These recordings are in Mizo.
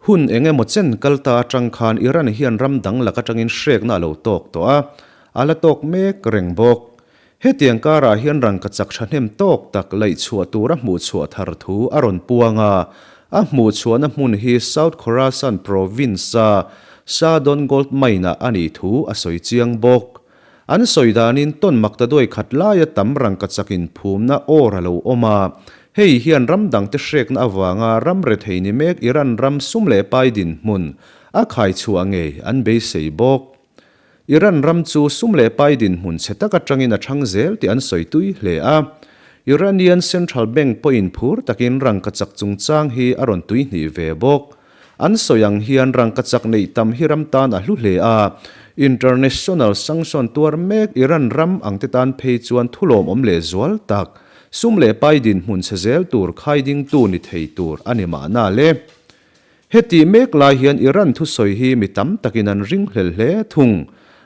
Hun eng emaw chen kal ta atang khan Iran hian ram dang lak atangin hrekna a lo tawk tawh a, a la tawk mek reng bawk. Hetiang karah hian rangkachak thahnem tawk tak laih chhuah tura hmuh chhuah thar thu a rawn puang a, a hmuh chhuahna hmun hi South Khorasan province-a Shadon Gold Mine-ah a nih thu a sawi chiang bawk. An sawi danin tawn makta duai khat laia tam rangkachak inphumna awr a lo awm a, hei hian ram dangte hrekna avanga ram rethei ni mek Iran ram sum leh pai dinhmun a khai chhuah ngei an beisei bawk. Iran ram chu sum leh pai dinhmun chhe tak atangin a thang zel tih an sawi tui hle a. Iranian Central Bank pawhin phur takin rangkachak chungchang hi a rawn tui hnih ve bawk. An sawi ang hian rangkachak neih tam hi ram tan a hlu hle a, international sanction tuar mek Iran ram ang te tan phei chuan thulawmawm leh zual tak, sum leh pai dinhmun chhe zel tur khai dingtu ni thei tur a ni mahna le. Heti mek lai hian Iran thusawi hi mi tam takin an ringhlel hle thung.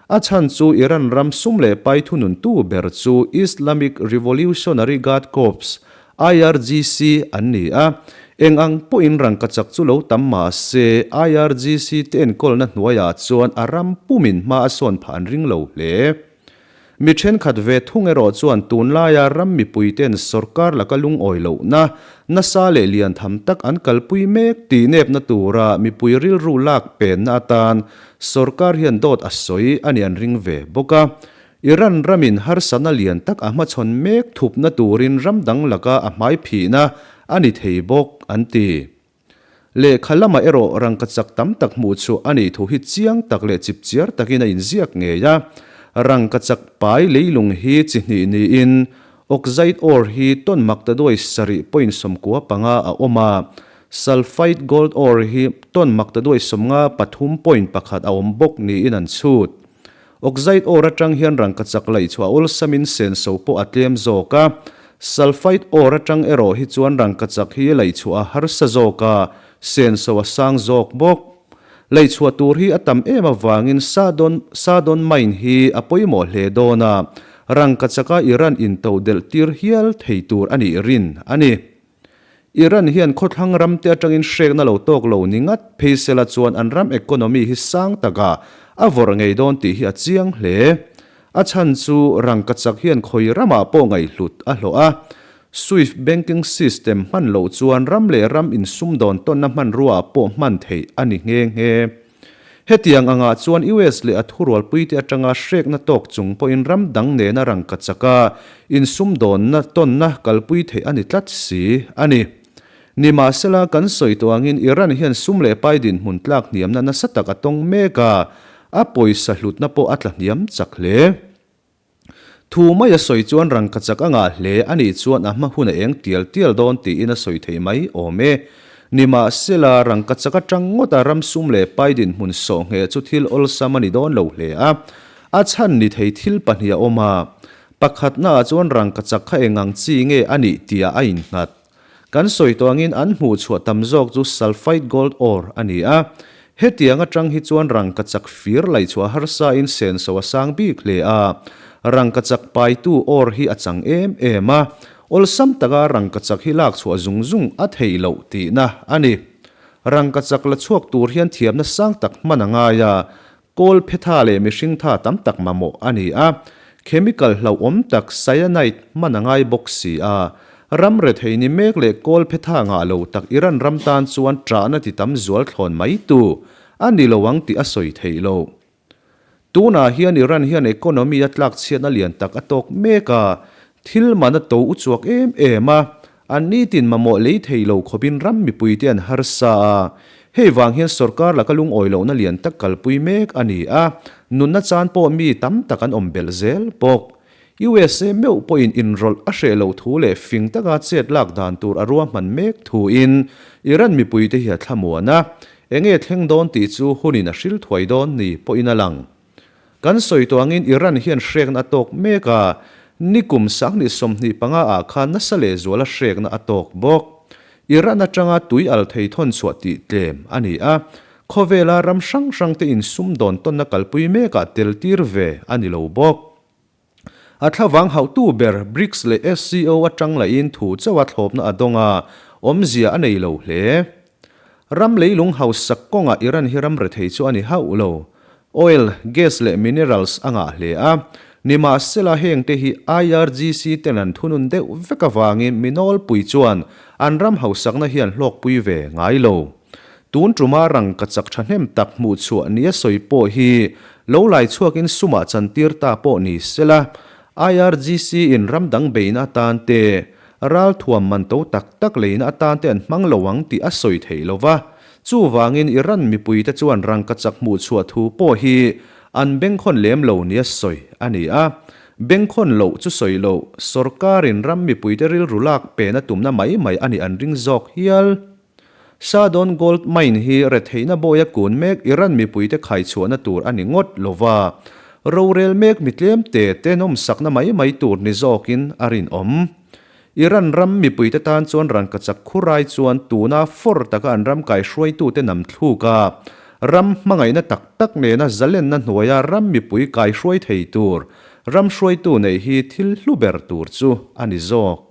A chhan chu Iran ram sum leh pai thununtu ber chu Islamic Revolutionary Guard Corps, IRGC, an ni a. Eng ang pawhin rangkachak chu lo tam mah se, IRGC te enkawlna hnuaiah chuan a ram pumin hma a sawn phah an ring lo hle. Mi thenkhat ve thung erawh chuan tunlaia ram mipuite'n sorkar laka lungawi lohna nasa leh lian tham tak an kalpui mek tih nepna tura mipui rilru lak penna atan sorkar hian dawt a sawi a ni an ring ve bawk a. Iran ramin harsatna lian tak a hmachhawn mek thupna turin ram dang laka a hmai phihna a ni thei bawk an ti. Lehkha lamah erawh rangkachak tam tak hmuh chhuah a nih thu hi chiang tak leh chipchiar takin a inziak ngei a. Rangkachak pai leilung hi chi hnih niin oxide ore hi tawn maktaduai 7.95 a awm a, sulfide gold ore hi tawn maktaduai 53.1 a awm bawk niin an chhut. Oxide ore atang hian rangkachak laih chhuah awlsamin senso pawh a tlem zawk a, sulfide ore atang erawh hi chuan rangkachak hi laih chhuah a harsa zawk a, senso a sang zawk bawk. Laih chhuah tur hi a tam em avangin Sadon Sadon mine hi a pawimawh hle dawn a, rangkachaka Iran into delh tir hial thei tur a nih rin a ni. Iran hian khawthlang ramte atangin hrekna lo tawk lo ni ngat phei sela chuan an ram economy hi sang takah a vawrh ngei dawn tih hi a chiang hle. A chhan chu rangkachak hian khawi ramah pawh ngaihhlut a hlawh a. Swift banking system hman loh chuan ram leh ram insumdawn tawnna hmanruaah pawh hman theih a ni nghe nghe. Hetiang angah chuan US leh a thurualpuite atanga hrekna tawk chung pawhin ram dang nena rangkachaka insumdawnna tawnna kalpui theih a ni tlat si a ni. Nimahsela, kan sawi tawh angin Iran hian sum leh pai dinhmun tlak hniamna nasa tak a tawng mek a, a pawisa hlutna pawh a tla hniam chak hle. Thu mai a sawi chuan rangkachak a ngah hle a nih chuan a hma hun a eng tial tial dawn tiin a sawi thei mai awm e. Nimahsela, rangkachak atang ngawt a ram sum leh pai dinhmun sawh ngheh chu thil awlsam a ni dawn lo hle a. A chhan ni thei thil pahnih a awm a. Pakhatnaah chuan rangkachak kha eng ang chi nge a nih tihah a innghat. Kan sawi tawh angin an hmuh chhuah tam zawk chu sulfide gold ore a ni a. Hetiang atang hi chuan rangkachak fir laihchhuah harsa in senso a sang bik hle a. Rangkachak paitu ore hi a chang em em a. Awlsam taka rangkachak hi lak chhuah zung zung a theih loh tihna a ni. Rangkachak la chhuak tur hian thiamna sang tak hman a ngai a. Kawl phetha leh mihring tha tam tak mamawh a ni a, chemical hlauhawm tak cyanide hman a ngai bawk si a. Ram rethei ni mek leh kawl phetha ngah lo tak Iran ram tan chuan ṭahna ti tam zual thlawn mai tu a ni lo ang tih a sawi theih loh. Tunah hian Iran hian economy a tlak chhiatna lian tak a tawk mek a, thil man a to uchuak em em a, An nitin mamawh lei thei lo khawpin ram mipuite an harsa a, hei vang hian sorkar laka lungawi lohna lian tak kalpui mek a ni a, nunna chan pawh mi tam tak an awm belh zel bawk. USA meuh pawhin inrawlh a hreh loh thu leh fing taka chet lak dan tur a ruahman mek thuin Iran mipuite hi a thlamuan a, enge thleng dawn tih chu hunin a hril thuai dawn ni pawhin a lang. Kan sawi tawh angin Iran hian hrekna a tawk mek a, nikum 2025 ah khan nasa lehzuala hrekna a tawk bawk. Iran atanga tui al thei thawn chhuah tih tlem a ni a, khawvela ram hrang hrang te insumdawn tawnna kalpui mekah tel tir ve a ni lo bawk. A thlavang hauhtu ber BRICS leh SCO atang lahin thu chauha thlawpna a dawng a, awmzia a nei lo hle. Ram leilung hausak kawngah Iran hi ram rethei chu a ni hauh lo. Oil, gas leh minerals a ngah hle a. Nimahsela hengte hi IRGC ten an thunun deuh vek avangin mi nawlpui chuan an ram hausakna hian hlawkpui ve ngai lo. Tun tuma rangkachak thahnem tak hmuhchhuah nia sawi pawh hi lo lai chhuakin sumah chantir ta pawh ni sela, IRGC in ram dang beina atan te, ralthuam man to tak tak leina atan te an hmang lo ang tih a sawi theih lo va. Chuvangin Iran mipuite chuan rangkachak hmuhchhuah thu pawh hi an bengkhawn lem lo nia sawi a ni a. Bengkhawn loh chu sawi loh, sorkarin ram mipuite rilru lak pena tumna mai mai a nih an ring zawk hial. Sadon Gold Mine hi retheihna bawia kun mek Iran mipuite khaichhuahna tur a ni ngawt lo va, rorel mek mi tlemte te nawmsakna mai mai tur ni zawkin a rinawm. Iran ram mipuite tan chuan rangkachak khurai chuan tuna fawr taka an ram kaihruaitute nam thluk a, ram hmangaihna tak tak nena zalenna hnuaia ram mipui kaihruai thei tur ram hruaitu neih hi thil hlu ber tur chu a ni zawk.